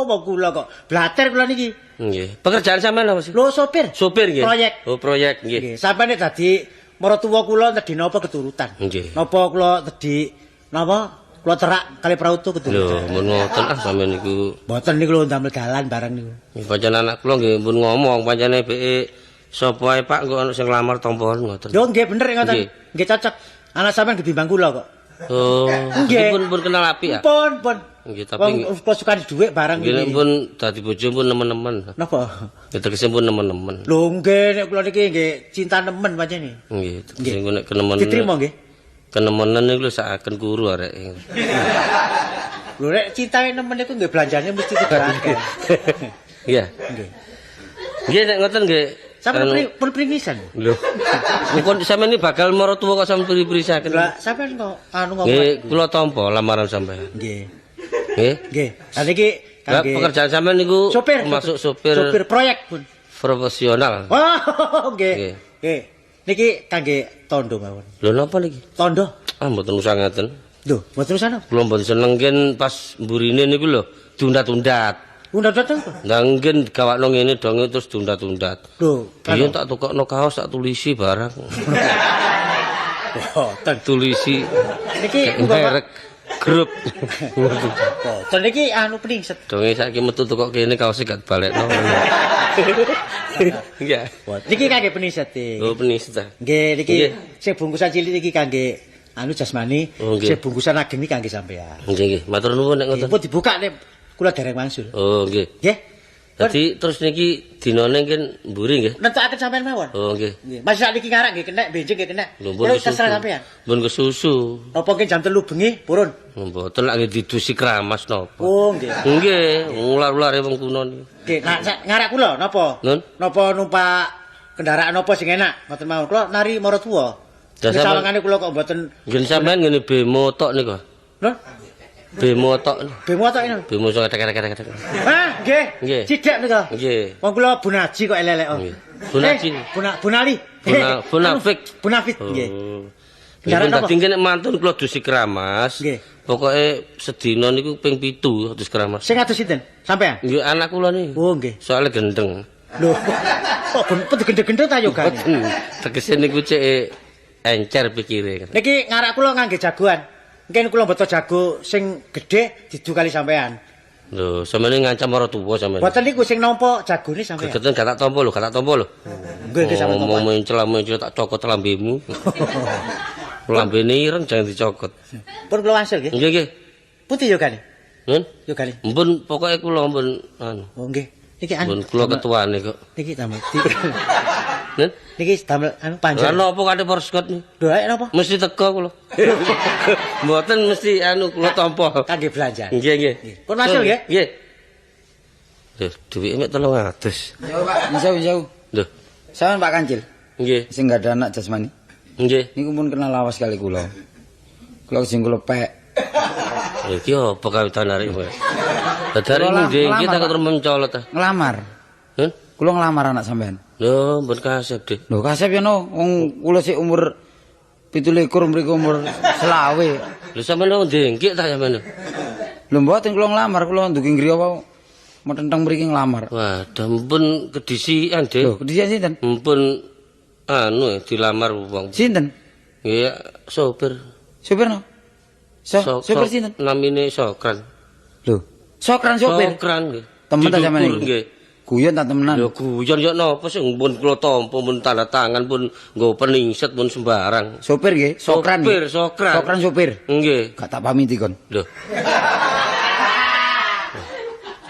mau kula kok blater kula niki. Nggih. Pekerjaan sampean apa sih? Lho, sopir. Sopir nggih. Proyek. Oh, proyek nggih. Nggih. Sampeyan nek dadi maratuwa kula nedhi napa keturutan. Nggih. Napa kula nedhi napa kula terak kali prauto keturutan. Lho, mun ngoten ah sampean niku. Mboten niku lho ndamel dalan barang niku. Pancen anak kula nggih pun ngomong pancene beke sapa ae Pak engko ana sing nglamar tampa ngoten. Lho nggih bener ngoten. Nggih cocok. Anak sampean getimbang kula kok. Oh, nggih. Pun kenal apik ya? Pun, pun. Nggih, tapi wong sukane dhuwit barang nggih pun dadi bojo pun nemen-nemen. Napa? Ya tegese pun nemen-nemen. Lho nggih nek kula niki nggih cinta nemen pancene. Nggih, tegese nek kenemen. Diterima nggih. Kenemenan niku lho sakaken kuru areke. Lho nek cintane nemen niku nggih belanjane mesti kudu akeh. Iya. Nggih. Nggih nek ngoten nggih. Sampeyan pun pringisan. Lho. Kok sampeyan iki bakal maratuwa kok sampeyan pri-prisaken. Lah sampeyan kok anu ngomong. Nggih, kula tampa lamaran sampeyan. Nggih. Nggih. Nggih. Lah niki kangge pekerjaan sampeyan niku sopir, masuk sopir. Sopir proyek pun. Profesional. Oh, nggih. Nggih. Niki kangge tondo mawon. Lho napa niki? Tondo. Ah mboten usah ngaten. Lho, mboten usah. Kula mboten seneng ngen pas mburine niku lho, diundat-undat. Undat-undat apa? Lah ngen digawakno ngene donge terus diundat-undat. Lho, biyen tak tukokno kaos tak tulisi barang. Mboten tulisi. Niki merek grup. Mboten niki anu peningset. Donge saiki metu tukok kene kaose gak balekno. Nggih. Niki kangge peningset. Oh, peningset. Nggih, niki sing bungkusan cilik niki kangge anu jasmani, sing bungkusan ageng niki kangge sampean. Nggih, nggih. Matur nuwun nek ngoten. Pun dibuka nek kula dereng wangsul. Oh, nggih. Nggih. Dadi terus niki dinane nggih mburi nggih. Nentokaken sampean mawon. Oh, nggih. Nggih. Mas sak niki ngarak nggih kenek, benjing nggih kenek. Kula terserah sampean. Mbun kesusu. Napa nggih jam 3 bengi purun? Mboten lak nggih didusi keramas napa. Oh, nggih. Nggih, ular-ulare wong kuno niku. Nggih, nah ngarak kula napa? Napa numpak kendaraan napa sing enak? Ngoten mawon. Kula nari mara tuwa. Sawangane kula kok mboten. Nggih sampean ngene bemo tok niku. Lho? Bemo tok. Bemo tok ini. Bemo sok tek-tek-tek. Hah, nggih. Nggih. Cidhek nika. Nggih. Wong kula Bunaji kok elek-elek. Nggih. Bunaji. Bunali. Bunafik. Bunafik nggih. Kendaraan apa? Dadi nek mantun kula dusi keramas. Nggih. Pokoke sedina niku ping 7 dus keramas. Sing adus sinten? Sampean? Nggih, anak kula niku. Oh, nggih. Soale gendeng. Lho. Kok gendeng-gendeng ta yogane? Tegese niku cek encer pikire. Niki ngarak kula ngangge jagoan. Mungkin kula mboten jago sing gedhe didu kali sampean. Lho, sampeyan ngancam ora tuwa sampeyan. Mboten niku sing nampa jagone sampean. Gegeten gak tak tampa lho, gak tak tampa lho. Nggih, nggih sampeyan tampa. Ngomong mencela-mencela tak cokot lambemu. Lambene ireng jangan dicokot. Pun kula wangsul nggih. Nggih, nggih. Pundi yogane? Nun? Yogane. Mpun pokoke kula mpun anu. Oh nggih. Niki anu. Mpun kula ketuane kok. Niki damel. Nun? Niki damel anu panjang. Lah napa kate porskot niku? Lho, ae napa? Mesti teko kula. Mboten mesti anu kula tampa. Kangge belanja. Nggih, nggih. Pun wangsul nggih? Nggih. Lho, duwike mek 300. Yo, Pak, jauh-jauh. Lho, sampean Pak Kancil. Nggih. Sing gak ada anak jasmani. Nggih. Niku pun kenal lawas kali kula. Kula sing kula pek. Lha iki apa kawitan arek kowe? Dadare ngendi iki tak terus mencolot ta. Nglamar. Heh? Kula nglamar anak sampean. Lho, mbon kasep, Dik. Lho, kasep ya no, wong kula sik umur 27 mriku umur 25. Lho sampean wong dengkik ta sampean? Lho mboten kula nglamar, kula ndugi griya wae. Metenteng mriki nglamar. Waduh, mpun kedisian, Dik. Lho, kedisian sinten? Mpun anu dilamar wong. Sinten? Nggih, sopir. Sopir no? Sopir sinten? Namine Sokran. Lho, Sokran sopir? Sokran nggih. Temen ta sampean iki? Nggih. Guyon ta temenan? Lho guyon yo napa sing pun kula tampa pun tanda tangan pun nggo peningset pun sembarang. Sopir nggih, Sokran. Sopir, Sokran. Sokran sopir. Nggih. Gak tak pamiti kon. Lho.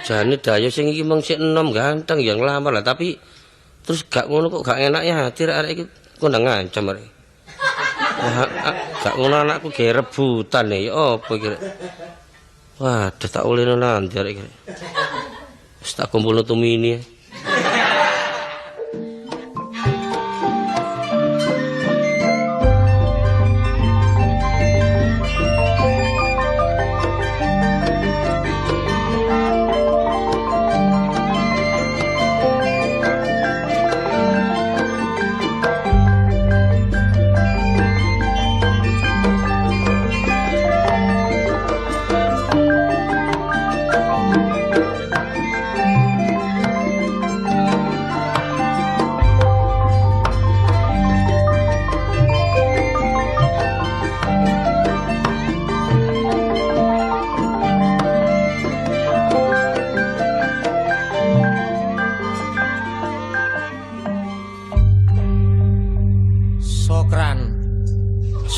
Jane dayo sing iki mung sik enom ganteng ya nglamar lah tapi terus gak ngono kok gak enak ya hati arek iki kondang ngancam arek. Gak ngono anakku gawe rebutan ya apa iki. Waduh tak ulino nanti arek iki. Wis tak kumpulno tumini.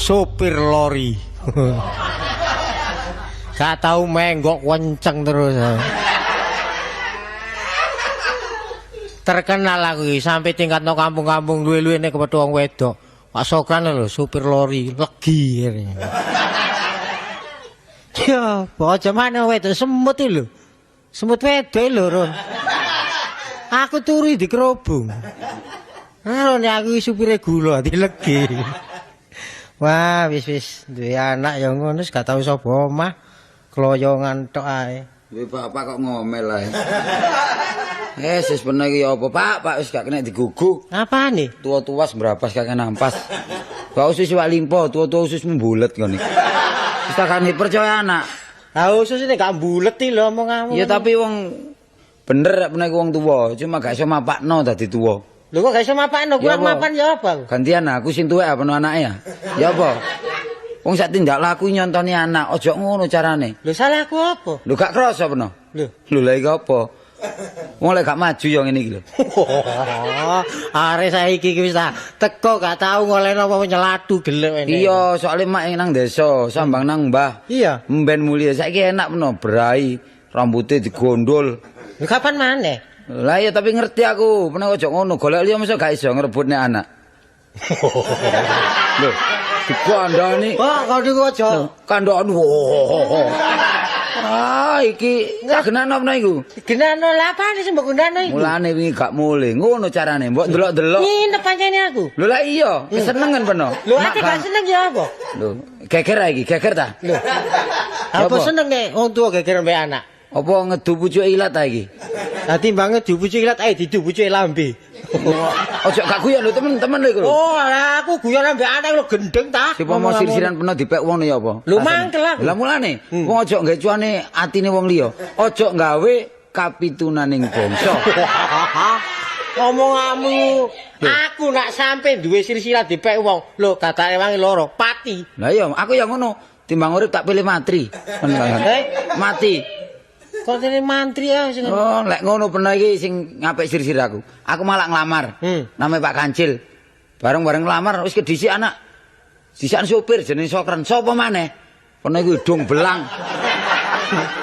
Sopir lori. Gak tau menggok kenceng terus. Terkenal aku iki sampai tingkat no kampung-kampung luwe-luwe nek kepethuk wong wedok. Pak Sokran lho sopir lori legi. Ya, bocah mana wedok semut iki lho. Semut wedok lho, Ron. Aku turu di kerobong. Ron aku supire gula dilegi. Wah, wis duwe anak ya ngono wis gak tau sapa omah, kloyongan tok ae. Duwe bapak kok ngomel ae. Wis bener iki apa, Pak? Pak wis gak kena digugu. Apane? Tua-tua sembrapas kakek nampas. Gak usus iwak limpo, tua-tua ususmu bulet ngene. Wis Sakane percaya anak. Ha usus ini gak mbulet iki lho omonganmu. Ya tapi wong bener rek menawa wong tuwa, cuma gak iso mapakno dadi tuwa. Lho kok gak iso mapakno? Kurang mapan ya apa? Gantian aku sing tuwek apa anake ya? Ya apa? Wong sak tindak laku nyontoni anak, aja ngono carane. Lho salahku apa? Lho gak krasa peno. Lho, lho lha iki apa? Wong lek gak maju ya ngene iki lho. Arek saiki iki wis teko gak tau ngolehno apa nyelatu gelek ngene. Iya, soalé mak nang desa, sambang nang mbah. Iya. Mben mulia saiki enak peno brai, rambute digondol. Lho kapan maneh? Lah iya tapi ngerti aku, peno aja ngono, golek liya mesti gak iso ngrebutne anak. Lho, dikandani. Wah, kok niku aja. Kandhane. Ah, iki tak genano apa iku? Genano lha apane sing mbok gendano iku? Mulane wingi gak mulih, ngono carane, mbok ndelok-delok. Nginep pancene aku. Lho lah iya, kesenengan peno. Lho ate gak seneng ya apa? Lho, geger iki, geger ta? Lho. Apa seneng nek wong tuwa geger mbek anak? Apa ngedu pucuke ilat ta iki? Lah timbang ngedu pucuke ilat ae didu pucuke lambe. Ojo gak guyon lho temen-temen lho iku lho. Oh, lah aku guyon ambek anak lho gendeng ta. Si pomo sir-siran peno dipek wong ya apa? Lho mangkel aku. Lah mulane wong ojo gawe cuane atine wong liya. Ojo gawe kapitunaning bangsa. Omonganmu, aku nak sampe duwe silsilah dipek wong. Lho katane wangi loro, pati. Lah iya, aku ya ngono. Timbang urip tak pilih matri. Mati. Kok dene mantri ya sing. Oh, lek ngono peno iki sing ngapik sir-sir aku. Aku malah nglamar. Namanya Pak Kancil. Bareng-bareng nglamar wis kedhisik anak. Dhisikan sopir jenenge Sokran. Sapa maneh? Peno iku hidung belang.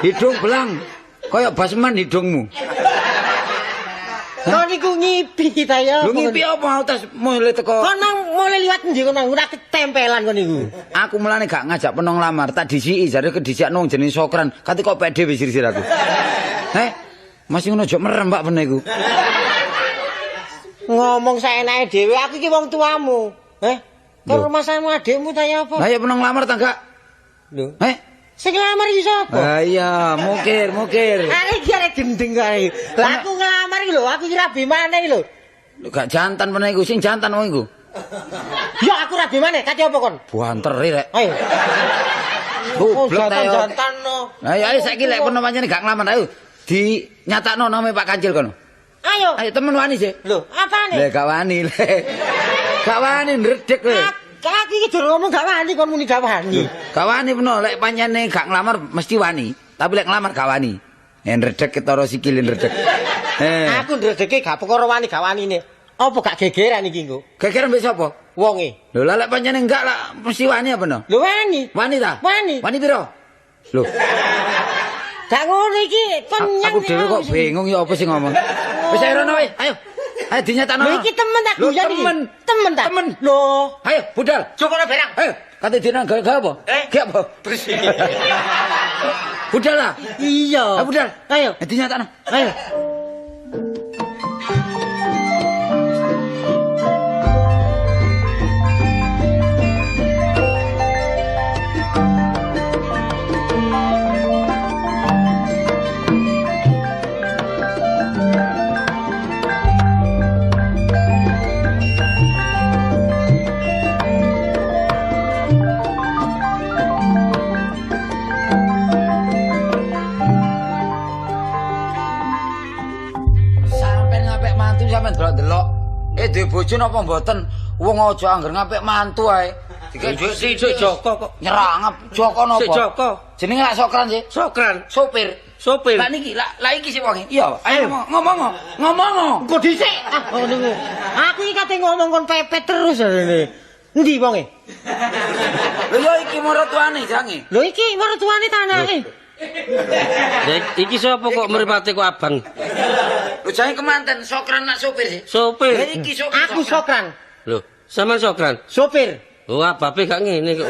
Hidung belang. Kaya basman hidungmu. Kon niku ngipi ta ya. Lho ngipi apa tas mulih teko. Kon nang mulih liwat endi kon nang ora ketempelan kon niku. Aku mulane gak ngajak peno nglamar, tak dhisiki jare kedhisikno wong jenenge Sokran. Kate kok pek dhewe sir-sir aku. Heh. Masih ngono aja merem Pak peno iku. Ngomong saenake dhewe, aku iki wong tuamu. Heh. Kok rumasamu adikmu ta ya apa? Lah ya peno nglamar ta gak? Lho. Heh. Sing nglamar iki sapa? Ah iya, mukir. Arek iki arek gendeng kae. Lah aku nglamar iki lho, aku iki rabi maneh iki lho. Lho gak jantan meneh iku, sing jantan wong iku. Ya aku rabi maneh, kate apa kon? Buanter rek. Ayo. Goblok ta yo. Jantan no. Ayo ayo saiki lek peno pancen gak nglamar ayo dinyatakno name Pak Kancil kono. Ayo. Ayo temen wani sih. Lho, apane? Lek gak wani lek. Gak wani ndredeg lek. Aku iki durung ngomong gak wani kon muni gak wani. Gak wani peno lek pancene gak nglamar mesti wani, tapi lek nglamar gak wani. Yen ndredeg ketara sikile ndredeg. Aku ndredege gak perkara wani gak wanine. Apa gak gegeran iki engko? Gegeran mbek sapa? Wonge. Lho lah lek pancene enggak lah mesti wani apa no? Lho wani. Wani ta? Wani. Wani piro? Lho. Gak ngono iki kon nyang. Aku dhewe kok bingung ya apa sing ngomong. Wis ayo rono wis, ayo. Ayo dinyatakno. Lho iki temen tak guyon iki. Temen. Temen ta? Temen. Lho. Ayo budal. Jokono barang. Ayo, kate dina gawe apa? Gawe apa? Bersih. Budal lah. Iya. Ayo budal. Ayo. Dinyatakno. Ayo. Delok-delok. Duwe bojo napa mboten? Wong aja angger ngapik mantu ae. Dikek sik Joko kok nyerangap. Joko napa? Sik Joko. Jenenge lak Sokran sih. Sokran, sopir. Sopir. Lah niki, lah iki sik wonge. Iya, ayo ngomong. Ngomong. Kok dhisik? Ah, niku. Aku iki kate ngomong kon pepet terus rene. Endi wonge? Lho ya iki maratuane jange. Lho iki maratuane ta anake? Lah iki sapa kok mripate kok abang? Lho jange kemanten Sokran nak sopir sih. Sopir. Lah iki sopir. Aku Sokran. Lho, sampean Sokran? Sopir. Oh, ababe gak ngene kok.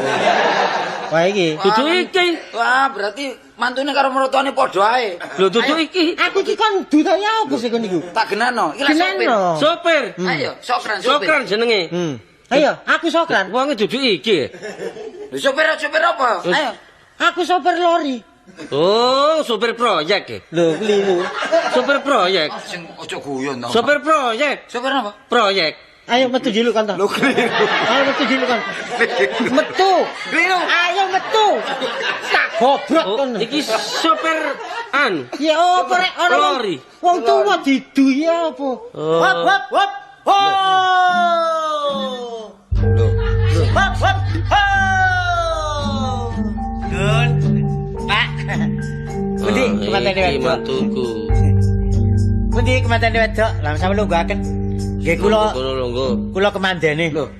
Wah iki. Dudu iki. Wah, berarti mantune karo mertuane padha ae. Lho dudu iki. Aku iki kon dudaya apa sih kon niku? Tak genano, iki lak sopir. Sopir. Ayo, Sokran sopir. Sokran jenenge. Ayo, aku Sokran. Wonge dudu iki. Lho sopir sopir apa? Ayo. Aku sopir lori. Oh, sopir proyek e. Lho, kliru. Sopir proyek. Sing aja guyon to. Sopir proyek. Sopir apa? Proyek. Ayo metu diluk kon to. Lho keliru. Ayo metu diluk kon. Metu. Keliru. Ayo metu. Tak gobrok kon. Iki sopir an. Ya opo rek ana Lori. Wong tuwa didu ya apa? Hop hop hop. Ho. Lho. Hop hop. Ho. Dun. Pak. Pundi kemantene Iki wedok? mantuku. Pundi kemantene wedok? Lah sampe lungguhaken. Nggih kula Kono lungguh. kula kemandene. Lho.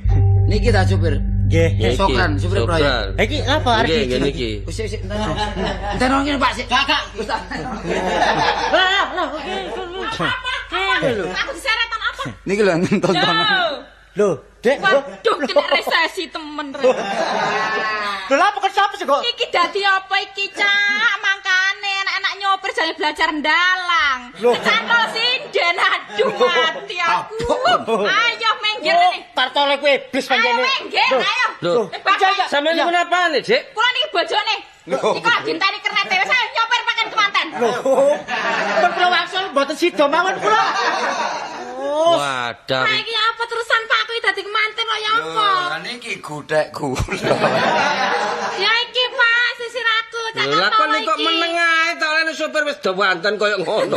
Niki ta supir. Nggih. Sokran, supir proyek. Iki apa arep Nggih, nggih niki. Wis sik entar. Entar ngene Pak sik. Gak gak. Wis tak. Lah lah oke. Aku diseretan apa? Niki lho tontonan. Lho, Dek. Waduh, kena resesi temen rek. Lho lah apa sapa sih kok? Iki dadi apa iki, Cak? Mangkane anak-anak nyopir jangan belajar ndalang. Kecantol sinden, aduh mati aku. Ayo minggir rene. Partole kuwi iblis Ayo panjene. minggir, ayo. Lho. Bapak, Sampeyan niku napane, Dik? kula niki bojone. Iku lagi ngenteni kernete wis ayo nyopir paken kemanten. Lho. Pun kula wangsul mboten sida mawon kula. Oh, Wadah. Pak iki apa terusan Pak aku iki dadi kemanten kok ya apa? Lah niki gudhek kula. Ya iki Pak sisir aku, Cak Lho lah kon Kartolo kok iki. meneng ae ta oleh sopir wis do wanten koyo ngono.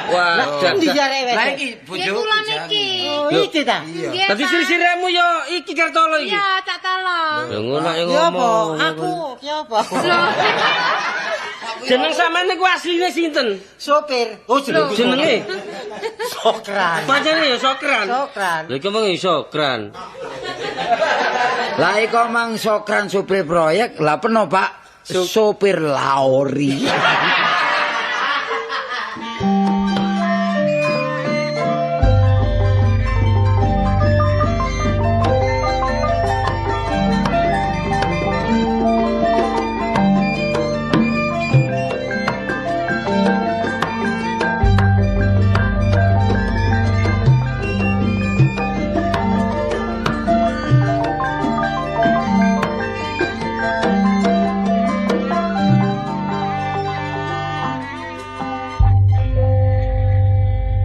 Wah, Endi arek Lah wedok? iki Nggih bojoku. kula niki. Oh, iki ta. Nggih. Dadi Pak. sir-siremu yo iki Kartolo iki. Iya, Cak Tolo. Ya ngono nek Ya apa? ngomong. Aku ya apa? Loh, Jeneng sampean niku asline sinten? Sopir. Oh, jenengku Jenenge Sokran. pancene ya Sokran. Sokran. Lha iki mung Sokran. Lah iku mang sokran supir proyek, lah peno Pak, sopir laori.